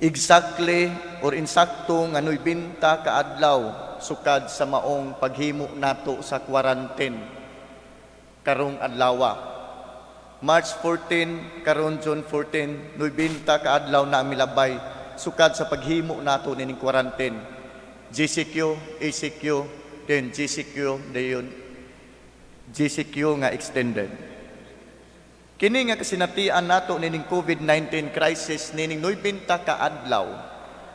Exactly or insakto nga 90 ka adlaw sukad sa maong paghimo nato sa quarantine karong adlawa. March 14, karon June 14, 90 ka adlaw na ang milabay sukad sa paghimo nato nining quarantine. GCQ, ECQ, then GCQ, dayon GCQ nga extended. Kini nga kasinatian nato nining COVID-19 crisis nining 90 ka adlaw,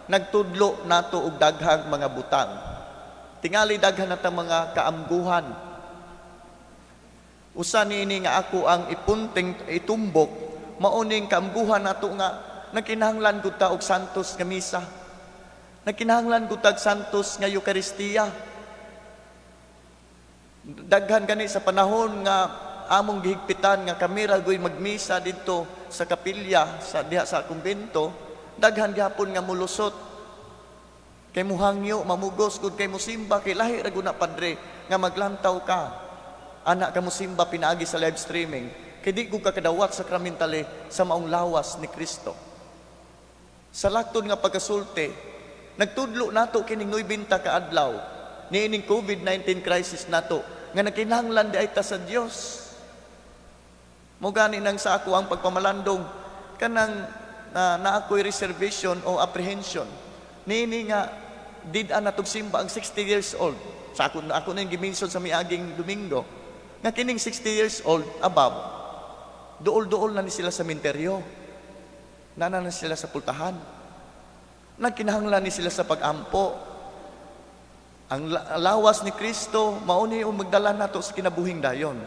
nagtudlo nato og daghang mga butang. Tingali daghan na ta mga kaamguhan. Usa niini nga ako ang ipunting itumbok, mao ning kaamguhan nato nga nagkinahanglan gud ta og santos nga misa. Nagkinahanglan gud ta og santos nga Eukaristiya. Daghan gani sa panahon nga among gihigpitan nga kami ra guy magmisa didto sa kapilya sa diha sa kumbento, daghan gihapon nga mulusot. Kay muhangyo, mamugos gud kay musimba, kay lahi ra gud na, padre, nga maglantaw ka. Ana ka musimba pinaagi sa live streaming kay di gud ka kadawat sacramentally sa maong lawas ni Kristo. Sa laktod nga pagkasulti, nagtudlo nato kining 90 ka adlaw niining COVID-19 crisis nato nga nagkinahanglan diay ta sa Dios. Mo gani nang sa ako ang pagpamalandong, kanang na ako'y reservation o apprehension niini nga did-an natog simba ang 60 years old. Sa ako, ako na yung giminson sa miaging Domingo nga kining 60 years old above, duol-duol na ni sila sa sementeryo, nana na sila sa pultahan. Nagkinahanglan ni sila sa pag-ampo. Ang lawas ni Kristo mao ni ang magdala nato sa kinabuhing dayon.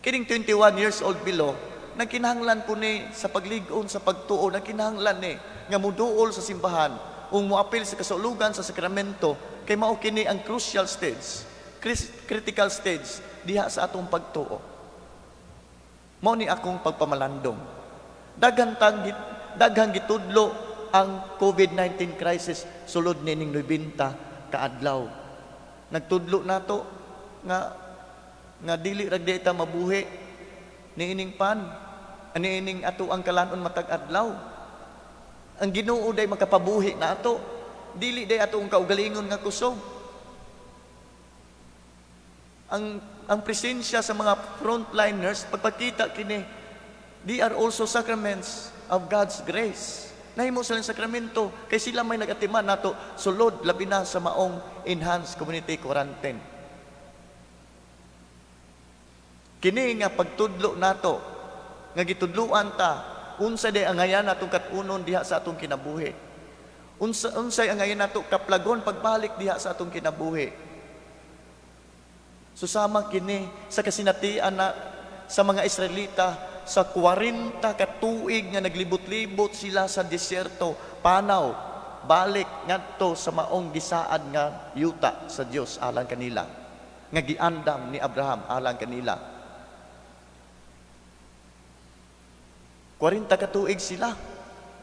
Kining 21 years old below, nagkinahanglan po ni sa paglig-on sa pagtuo, nagkinahanglan ni nga muduol sa simbahan ug moapil sa kasaulugan sa sakramento, kay mao kini ang crucial stage, critical stage diha sa atong pagtuo. Mao ni akong pagpamalandong. Daghang gitudlo ang COVID-19 crisis sulod nining 90 kaadlaw. Nagtudlo nato nga nga dili ra di ta mabuhi niining pan, niining ato ang kalanon matag adlaw. Ang Ginoo day makapabuhi nato. Dili day ato ang kaugalingon nga kusog. Ang presensya sa mga frontliners, pagpakita kini, they are also sacraments of God's grace. Nahimo silang sakramento kay sila may nagatiman nato sulod labi na sa maong enhanced community quarantine. Kini nga pagtudlo nato nga gitudluan ta unsa day angayan natong kat-unon diha sa atong kinabuhi. Unsay angayan nato kaplagon pagbalik diha sa atong kinabuhi. Susama kini sa kasinatian na sa mga Israelita sa 40 ka tuig nga naglibot-libot sila sa disyerto, panaw balik ngadto sa maong gisaad nga yuta sa Dios alang kanila, nga giandam ni Abraham alang kanila. 40 ka tuig sila.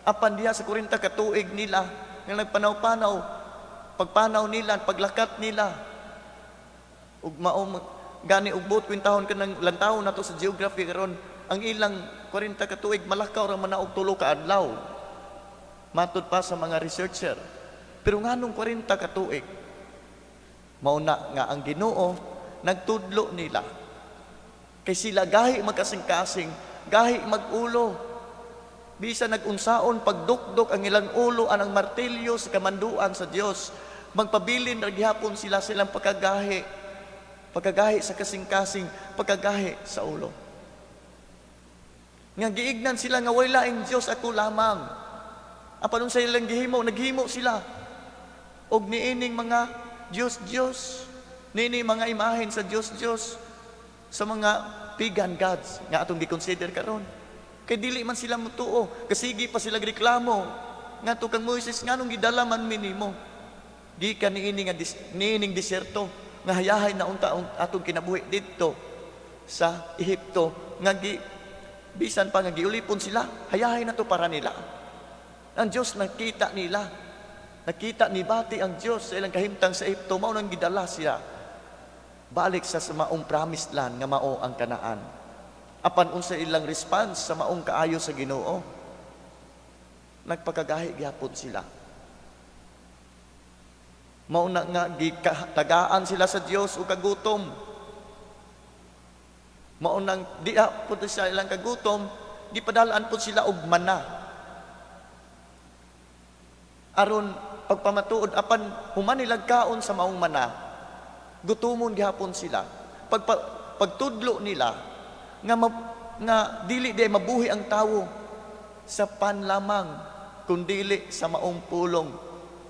Apan diha sa 40 ka tuig nila nga nagpanaw-panaw, pagpanaw nila, paglakat nila, ug mao gani ug buot kwentahon kanang lantawon nato sa geography karon, ang ilang 40 ka tuig malakaw ra man na og 3 ka adlaw matud pa sa mga researcher. Pero nganong 40 ka tuig? Mao na nga ang Ginoo nagtudlo nila kay sila gahi magkasing-kasing, gahi mag-ulo. Bisa nag-unsaon pagdukdok ang ilang ulo anang martilyo sa kamanduan sa Dios, magpabilin ra gihapon sila sa ilang pagkagahi, pagkagahi sa kasing-kasing, pagkagahi sa ulo. Nga giignan sila nga way laing Dios, ako lamang. Apan unsa ilang gihimo, naghimo sila og niining mga Dios Dios, niini mga imahen sa Dios Dios, sa mga pagan gods nga atong gi-consider karon. Kay dili man sila mutuo, kasigi pa sila reklamo ngadto kang Moises, "Nganong gidala man mi nimo gikan niini nga niining disyerto nga hayahay na unta ang atong kinabuhi didto sa Ehipto?" Nga gi bisan pa nga giulipon sila, hayahay na to para nila. Ang Dios nakita nila, nakita ni bati ang Dios sa ilang kahimtang sa Ehipto, mao nang gidala sila balik sa maong promised land nga mao ang Kanaan. Apan unsa ilang response sa maong kaayo sa Ginoo? Nagpakagahi gyapon sila. Mao na nga gitagaan sila sa Dios og kagutom. Mao nang diha pud sa ilang kagutom, gipadalaan pud sila og mana. Aron pagpamatuod, apan human nila kaon sa maong mana, gutomon gihapon sila. Pagtudlo nila nga dili di mabuhi ang tawo sa pan lamang, kundili sa maong pulong,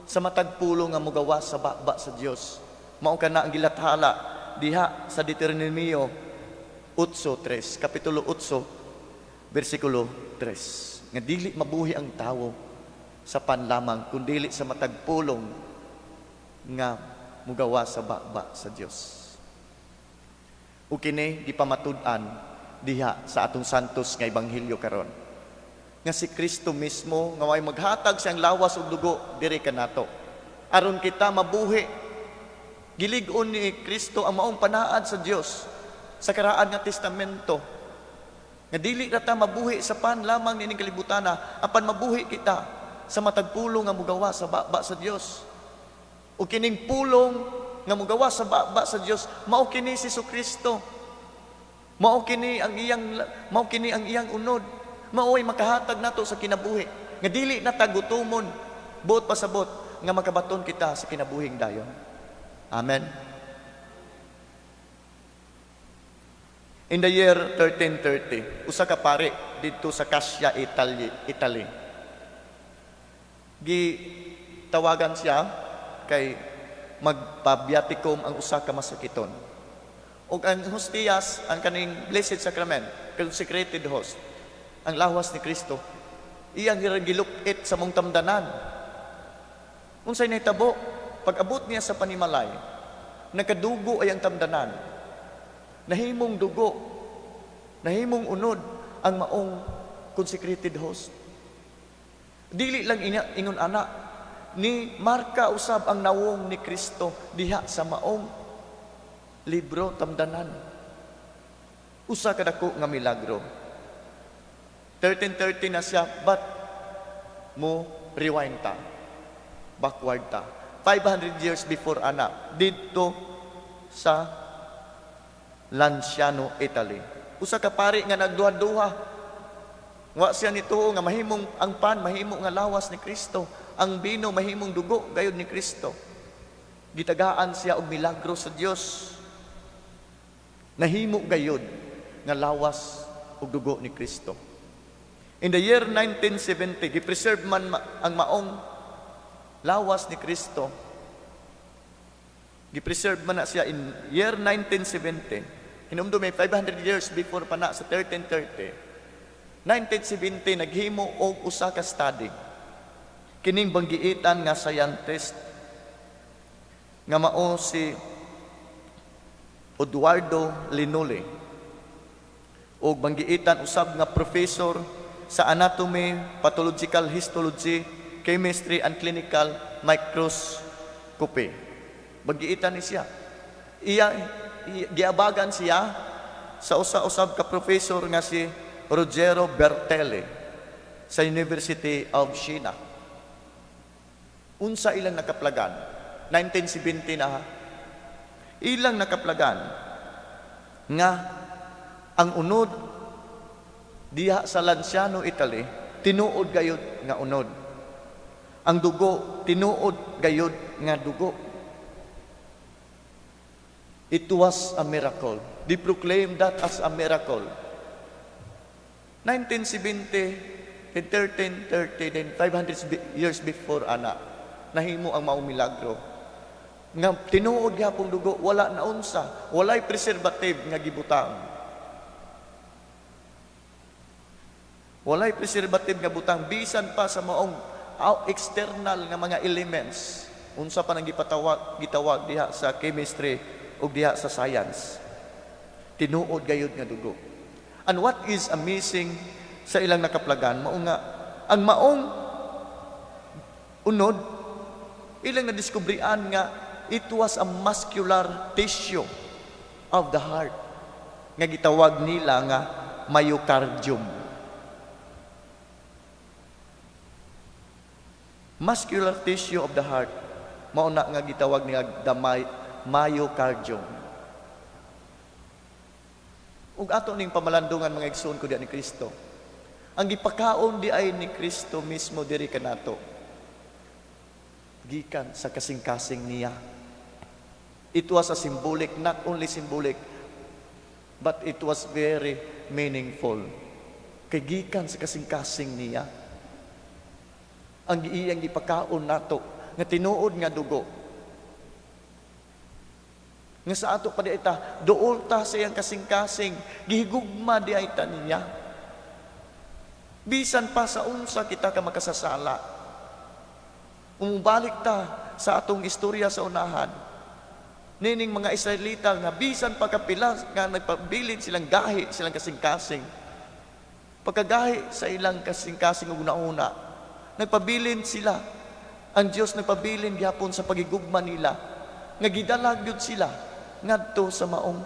sa matag pulong nga mugawas sa baba sa Dios. Mao kana ang gilathala diha sa Deuteronomio 8:3, kapitulo 8, bersikulo 3, nga dili mabuhi ang tawo sa pan lamang, kundili sa matag pulong nga mugawas sa baba sa Dios. Ug kini gipamatud-an diha sa atong santos nga ebanghelyo karon, nga si Kristo mismo nga may maghatag siyang lawas ug dugo diri kanato aron kita mabuhi. Gilig-on ni Kristo ang maong panaad sa Dios sa Karaan nga Testamento nga dili ra ta mabuhi sa pan lamang niining kalibutana, apan mabuhi kita sa matag pulong nga mugawas sa baba sa Dios. Ug kining pulong nga mugawas sa baba sa Dios, mao kini si Kristo, mao kini ang iyang unod, mao'y makahatag nato sa kinabuhi nga dili na ta gutomon, buot pasabot nga makabaton kita sa kinabuhing dayon. Amen. In the year 1330, usa ka pari didto sa Cascia, Italy. Gitawagan siya kay magpabiatikum ang usa ka masakiton. Ug ang hostiyas, ang kaning Blessed Sacrament, consecrated host, ang lawas ni Kristo, iyang gilupit sa maong tamdanan. Unsay nahitabo? Pag-abot niya sa panimalay, nakadugo ay ang tamdanan. Nahimong dugo, nahimong unod ang maong consecrated host. Dili lang ina, ingon ana, ni marka usab ang nawong ni Kristo diha sa maong libro, tamdanan. Usa ka dako nga milagro. 1330 na siya, but mo rewind ta. Backward ta. 500 years before ana, didto sa Lanciano, Italy. Usa ka pari nga nagduha-duha. Wa siya nituo nga mahimong ang pan, mahimo nga lawas ni Kristo, ang bino mahimong dugo gayud ni Kristo. Gitagaan siya og milagro sa Dios. Nahimo gayud nga lawas ug dugo ni Kristo. In the year 1970, gi-preserve man ang maong lawas ni Kristo. Gi-preserve man na siya in year 1970. Hinumdum, may 500 years before pa na sa 1330. 1970, naghimo og usa ka study kining banggiitan nga scientist nga mao si Eduardo Linoli ug banggiitan usab nga professor sa anatomy, pathological histology, chemistry and clinical microscopy. Banggiitan ni siya. Iya giabagan siya sa usa-usab ka professor nga si Ruggero Bertelli sa University of Siena. Unsa ilang nakaplagan? 1970 na ha. Ilang nakaplagan nga ang unod diha sa Lanciano, Italy, tinuod gayud nga unod. Ang dugo, tinuod gayud nga dugo. It was a miracle. They proclaimed that as a miracle. 1970, then 1330, then 500 years before ana, nahimo ang maong milagro. Nga tinuod gyapong dugo, wala na unsa, walay preservative nga gibutang. Walay preservative nga butang bisan pa sa maong external nga mga elements. Unsa pa nang gitawag diha sa chemistry ug diha sa science. Tinuod gayud nga dugo. And what is amazing sa ilang nakaplagan, mao nga ang maong unod, ilang nadiskubrian nga it was a muscular tissue of the heart nga gitawag nila nga myocardium. Muscular tissue of the heart, mao na nga gitawag niya the myocardium. Ug ato ning pamalandungan, mga igsoon ko diha ni Kristo. Ang gipakaon di ay ni Kristo mismo diri kanato, gikan sa kasing-kasing niya. It was a symbolic, not only symbolic, but it was very meaningful. Kay gikan sa kasing-kasing niya. Ang iyang gipakaon nato nga tinuod nga dugo. Nga sa ato pa di ta, duol ta sa iyang kasing-kasing, gihigugma di ay ta niya. Bisan pa sa unsa kita ka makasasala. Umubalik ta sa atong istorya sa unahan. Nining mga Israelita nga bisan pa kapila nga nagpabilin silang gahi silang kasing-kasing. Pagkagahi sa ilang kasing-kasing ug nauna, nagpabilin sila. Ang Dios nagpabilin gihapon sa pagigugma nila. Nga gidala gyud sila ngadto sa maong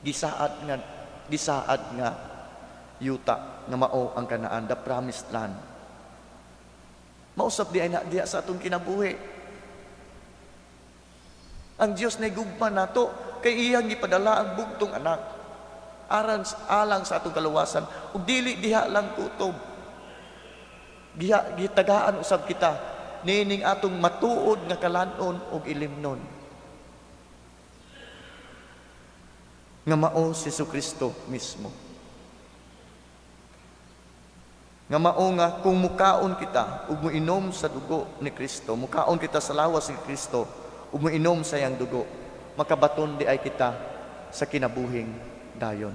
gisaad nga yuta nga mao ang Kanaan, the promised land. Mausab di ay na diha sa atong kinabuhi. Ang Dios na gugma nato kay iyang gipadala ang bugtong anak aran alang sa atong kaluwasan, ug dili diha lang kutob. Giha gitagaan usab kita niining atong matuod nga kalan-on ug ilimnon nga mao si Kristo mismo. Nga mao nga kung mukaon kita ug moinom sa dugo ni Kristo, mukaon kita sa lawas ni Kristo ug moinom sa iyang dugo, makabaton di ay kita sa kinabuhing dayon.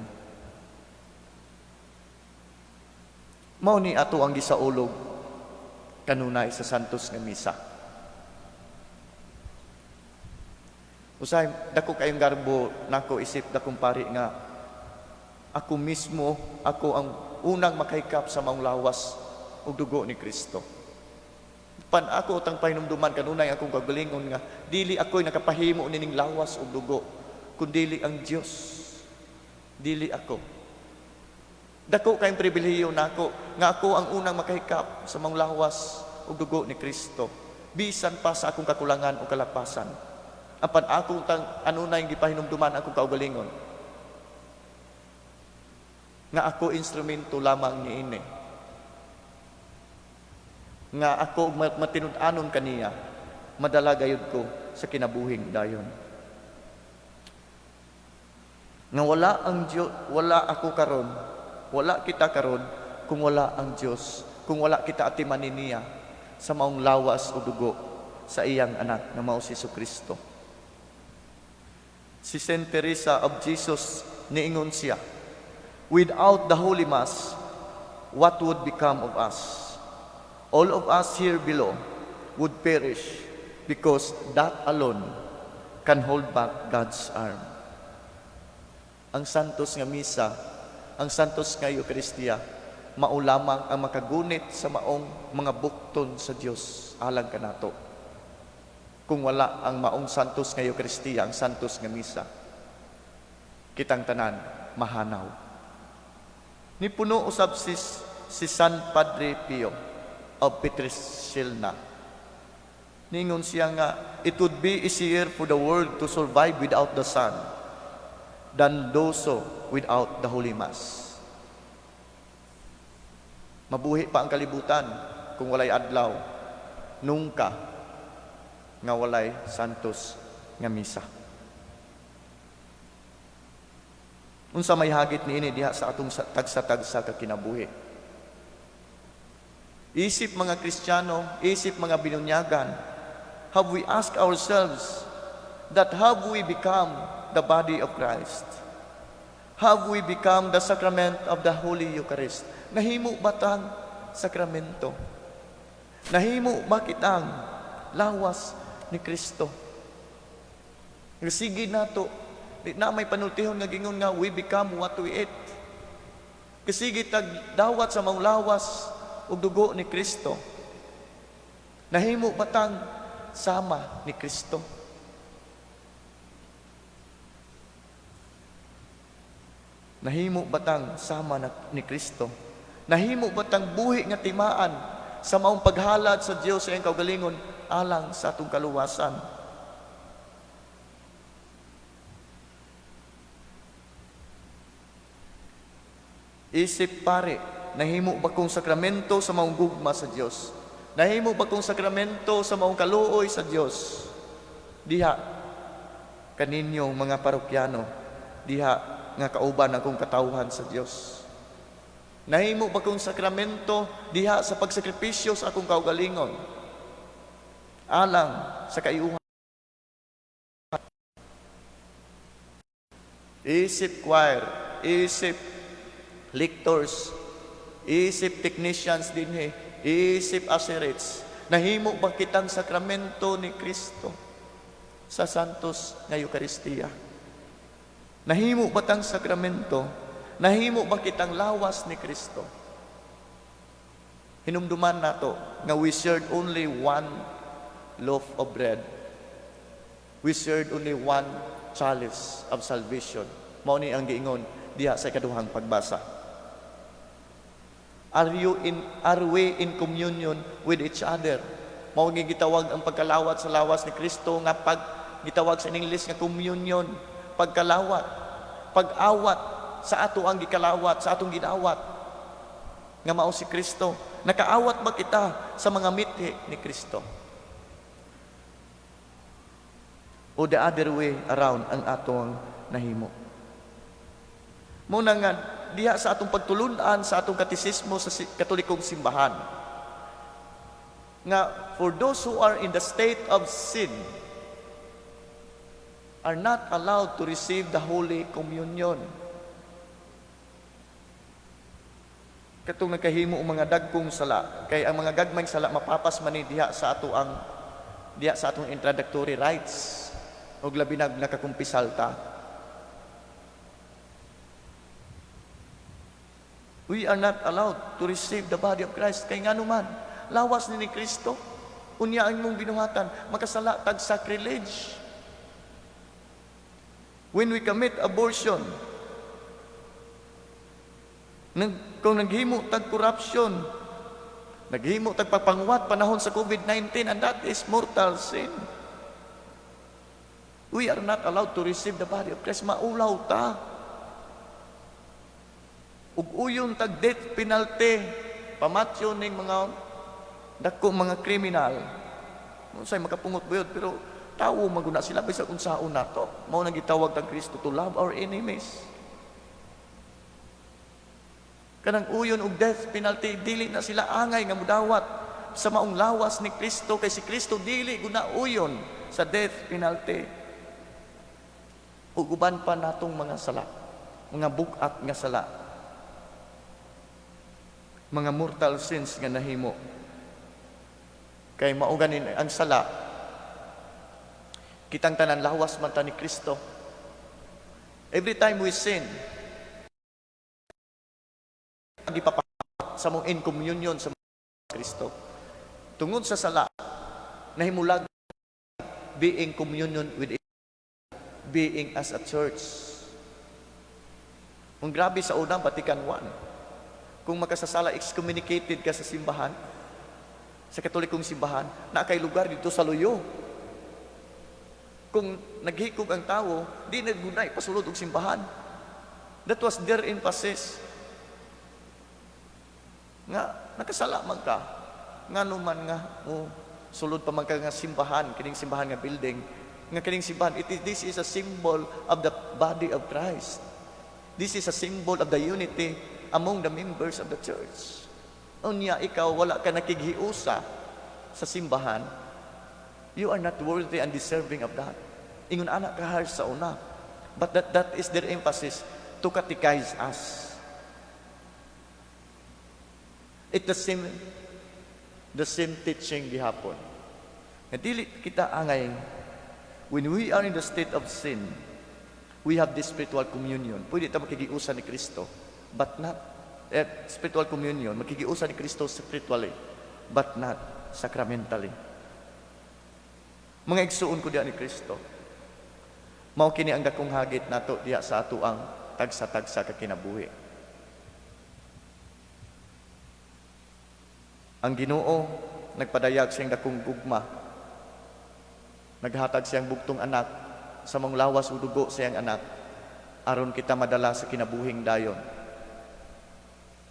Mao ni ato ang gisaulog kanunay sa Santos nga Misa. Usay dako kayong garbo nako isip dakong pari nga ako mismo, ako ang unang makahikap sa maong lawas ug dugo ni Kristo. Pan ako utang pahinumduman kanunay akong kagalingon nga dili ako'y nakapahimo nining lawas ug dugo, kundili ang Dios. Dili ako. Dako kayong pribilehiyo nako nga ako ang unang makahikap sa maong lawas ug dugo ni Kristo, bisan pa sa akong kakulangan o kalapasan. Apan akong tang anunay gipahinumduman akong kaugalingon nga ako instrumento lamang niini, nga ako matinud-anon kaniya, madala gayud ko sa kinabuhing dayon. Nga wala ang Dios, wala ako karon, wala kita karon kung wala ang Dios, kung wala kita atiman niya sa maong lawas o dugo sa iyang anak nga mao si Kristo. Si Saint Teresa of Jesus niingon siya, "Without the Holy Mass, what would become of us? All of us here below would perish because that alone can hold back God's arm." Ang Santos nga Misa, ang Santos nga Eucharistia, mao lamang ang makagunit sa maong mga bukton sa Dios alang kanato. Kung wala ang maong Santos nga Eucharistia, ang Santos nga Misa, kitang tanan mahanaw. Nipuno usab si San Padre Pio of Pietrelcina. Ningon siya nga, "It would be easier for the world to survive without the sun than do so without the Holy Mass." Mabuhi pa ang kalibutan kung walay adlaw, nungka nga walay Santos nga Misa. Unsa may hagit niini diha sa atong tagsa-tagsa ka kinabuhi? Isip mga Kristiyano, isip mga binunyagan, have we asked ourselves that have we become the body of Christ? Have we become the sacrament of the Holy Eucharist? Nahimo ba tang sakramento? Nahimo ba kitang lawas ni Kristo? Sige nato, di na may panultihon nga gingon nga we become what we eat. Kasige tag dawat sa maong lawas ug dugo ni Kristo. Nahimo ba tang sama ni Kristo? Nahimo ba tang sama ni Kristo? Nahimo ba tang buhi nga timaan Sa maong paghalad sa Dios sa iyang kaugalingon alang sa atong kaluwasan. Isip pare, nahimo ba kong sakramento sa maong gugma sa Dios? Nahimo ba kong sakramento sa maong kaluoy sa Dios? Diha kaninyong mga parokyano, diha nga kauban akong katawhan sa Dios. Nahimo ba kong sakramento diha sa pagsakripisyo sa akong kaugalingon alang sa kayuhan? Isip choir, isip lectors, isip technicians dinhi, isip usherates, nahimo ba kitang sakramento ni Kristo sa Santos nga Eukaristiya? Nahimo ba tang sakramento? Nahimo ba kitang lawas ni Kristo? Hinumduman nato nga we shared only one loaf of bread. We shared only one chalice of salvation. Mao ni ang giingon diha sa ikaduhang pagbasa. Are we in communion with each other? Mao nga gitawag ang pagkalawat sa lawas ni Kristo nga pag gitawag sa English nga communion, pagkalawat, pag-awat sa ato ang gikalawat, sa atong ginawat nga mao si Kristo. Nakaawat ba kita sa mga mithi ni Kristo? O the other way around ang atong nahimo? Muna nga diha sa atong pagtulunan sa atong katisismo sa Katolikong simbahan nga for those who are in the state of sin are not allowed to receive the Holy Communion. Katong nagkahimo og mga dagkong sala, kay ang mga gagmayng sala mapapas man ni diha sa atong introductory rites ug labi na nakakumpisal ta. We are not allowed to receive the body of Christ kay ngano man lawas ni Kristo, unya ang imong binuhatan, makasala tag sacrilege. When we commit abortion, kung naghimo tag corruption, naghimo tag pagpangwat panahon sa COVID-19, and that is mortal sin. We are not allowed to receive the body of Christ. Maulaw ta. Ug uyon tag death penalty, pamatyon ning mga dako mga kriminal. Unsay makapungot buyod, pero tawo maguna sila bisag unsaon nato. Mao nang gitawag tang Kristo to love our enemies. Kanang uyon og death penalty, dili na sila angay nga mudawat sa maong lawas ni Kristo, kay si Kristo dili guna uyon sa death penalty. Ug uban pa natong mga sala, mga bug-at nga sala, mga mortal sins nga nahimo. Kay mao ganin ang sala, kitang tanan lawas man ta ni Kristo. Every time we sin, gipapa sa mong in communion sa Kristo. Tungod sa sala, nahimulag being communion with being as a church. Kung grabe sa unang Vatican I, kung makasasala, excommunicated ka sa simbahan, sa Katolikong simbahan, na kay lugar dito sa luyo. Kung naghikog ang tao, di na gunay pasulod og simbahan. That was their emphasis. Nga, nakasala man ka, nga man nga, oh, sulod pa man ka nga simbahan, kining simbahan nga building, nga kining simbahan, this is a symbol of the body of Christ. This is a symbol of the unity among the members of the church. Unya, ikaw, wala ka nakighiusa sa simbahan, you are not worthy and deserving of that. Ingon ana ka harsh sa una. But that is their emphasis to catechize us. It's the same teaching gihapon. Nga dili kita angay, when we are in the state of sin, we have this spiritual communion. Pwede ta makigiusa ni Kristo, but not spiritual communion, makigiusa ni Kristo spiritually, but not sacramentally. Mga igsuon ko diha ni Kristo, mao kini ang dakong hagit nato diha sa ato ang tagsa-tagsa ka kinabuhi. Ang Ginoo nagpadayag siyang dakong gugma. Naghatag siyang bugtong anak sa maong lawas ug dugo siyang anak aron kita madala sa kinabuhing dayon.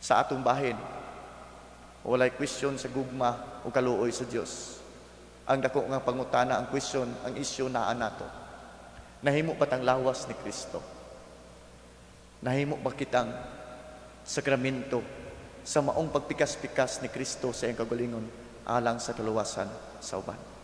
Sa atong bahin, walay question sa gugma o kaluoy sa Dios. Ang dako nga pangutana, ang question, ang isyu naa nato. Nahimo ba tang lawas ni Kristo? Nahimo ba kitang sakramento sa maong pagpikas-pikas ni Kristo sa iyang kagalingon alang sa kaluwasan sa uban?